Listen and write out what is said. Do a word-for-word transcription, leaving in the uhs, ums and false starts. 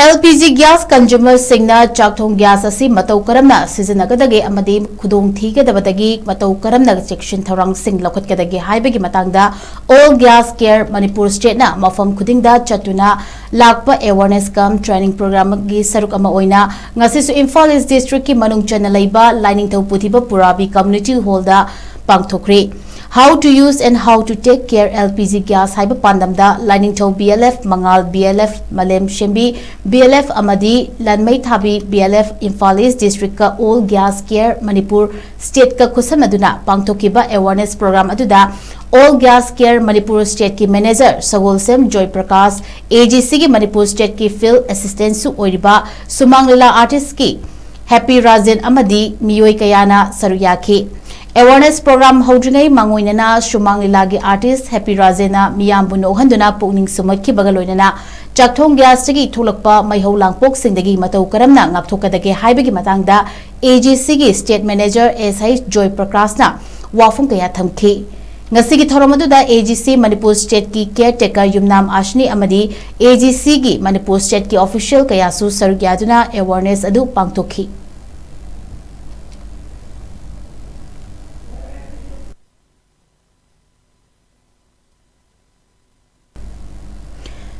L P G gas ꯀꯟꯖꯨꯃꯔꯁꯤꯡꯅ ꯆꯥꯛꯊꯣꯡ gas ꯑꯁꯤ ꯃꯇꯧ ꯀꯔꯝꯅ ꯁꯤꯖꯤꯟꯅꯒꯗꯒꯦ ꯑꯃꯗꯤ ꯈꯨꯗꯣꯡ ꯊꯤꯒꯗꯕꯗꯒꯤ ꯃꯇꯧ ꯀꯔꯝꯅ ꯆꯦꯛꯁꯤꯟ ꯊꯧꯔꯥꯡꯁꯤꯡ ꯂꯧꯈꯠꯀꯗꯒꯦ ꯍꯥꯏꯕꯒꯤ ꯃꯇꯥꯡꯗ All Gas Care Manipur Stateꯅ ꯃꯐꯝ ꯈꯨꯗꯤꯡꯗ ꯆꯠꯇꯨꯅ ꯂꯥꯛꯄ awareness cum training programꯒꯤ ꯁꯔꯨꯛ ꯑꯃ ꯑꯣꯏꯅ ꯉꯁꯤꯁꯨ ꯏꯝꯐꯥꯜ ꯏꯁ ꯗꯤꯁꯇ꯭ꯔꯤꯛꯀꯤ ꯃꯅꯨꯡ ꯆꯟꯅ ꯂꯩꯕ ꯂꯥꯏꯅꯤꯡꯊꯧ ꯄꯨꯊꯤꯕ ꯄꯨꯔꯥꯕꯤ community hallꯗ ꯄꯥꯡꯊꯣꯛꯈ꯭ꯔꯤ꯫ How to use and how to take care L P G gas ꯍꯥꯏꯕ ꯄꯥꯟꯗꯝꯗ ꯂꯥꯏꯅꯤꯡꯊꯧ B L F, ꯃꯉꯥꯜ B L F, ꯃꯥꯂꯦꯝ ꯁꯦꯝꯕꯤ B L F ꯑꯃꯗꯤ ꯂꯟꯃꯩ ꯊꯥꯕꯤ B L F ꯏꯝꯐꯥꯜ ꯏꯁ ꯗꯤꯁꯇ꯭ꯔꯤꯛꯀ All Gas Care Manipur Stateꯀ ꯈꯨꯠꯁꯝꯅꯗꯨꯅ ꯄꯥꯡꯊꯣꯛꯈꯤꯕ awareness program ꯑꯗꯨꯗ All Gas Care Manipur Stateꯀꯤ manager Sagolsem joy Prakash, A G Cꯒꯤ Manipur Stateꯀꯤ field assistantꯁꯨ ꯑꯣꯏꯔꯤꯕ ꯁꯨꯃꯥꯡ ꯂꯤꯂꯥ artistꯀꯤ ꯍꯦꯄꯤ ꯔꯥꯖꯦꯟ ꯑꯃꯗꯤ ꯃꯤꯑꯣꯏ ꯀꯌꯥꯅ ꯁꯔꯨꯛ ꯌꯥꯈꯤ꯫ Awareness program ꯍꯧꯗ꯭ꯔꯤꯉꯩ ꯃꯥꯡꯑꯣꯏꯅꯅ ꯁꯨꯃꯥꯡ ꯂꯤꯂꯥꯒꯤ artist ꯍꯦꯄꯤ ꯔꯥꯖꯦꯟꯅ ꯃꯤꯌꯥꯝꯕꯨ ꯅꯣꯛꯍꯟꯗꯨꯅ ꯄꯨꯛꯅꯤꯡ ꯁꯨꯝꯍꯠꯈꯤꯕꯒ ꯂꯣꯏꯅꯅ ꯆꯥꯛꯊꯣꯡ ꯒ꯭ꯌꯥꯁꯇꯒꯤ ꯊꯣꯛꯂꯛꯄ ꯃꯩꯍꯧ ꯂꯥꯡꯄꯣꯛꯁꯤꯡꯗꯒꯤ ꯃꯇꯧ ꯀꯔꯝꯅ ꯉꯥꯛꯊꯣꯛꯀꯗꯒꯦ ꯍꯥꯏꯕꯒꯤ ꯃꯇꯥꯡꯗ A G Cꯒꯤ state manager S H ꯖꯣꯏ ꯄ꯭ꯔꯀꯥꯁꯅ ꯋꯥꯐꯝ ꯀꯌꯥ ꯊꯝꯈꯤ꯫ ꯉꯁꯤꯒꯤ ꯊꯧꯔꯝ ꯑꯗꯨꯗ A G C Manipur Stateꯀꯤ caretaker ꯌꯨꯝꯅꯥꯝ ꯑꯥꯁꯅꯤ ꯑꯃꯗꯤ A G Cꯒꯤ Manipur Stateꯀꯤ official ꯀꯌꯥꯁꯨ ꯁꯔꯨꯛ ꯌꯥꯗꯨꯅ awareness ꯑꯗꯨ ꯄꯥꯡꯊꯣꯛꯈꯤ꯫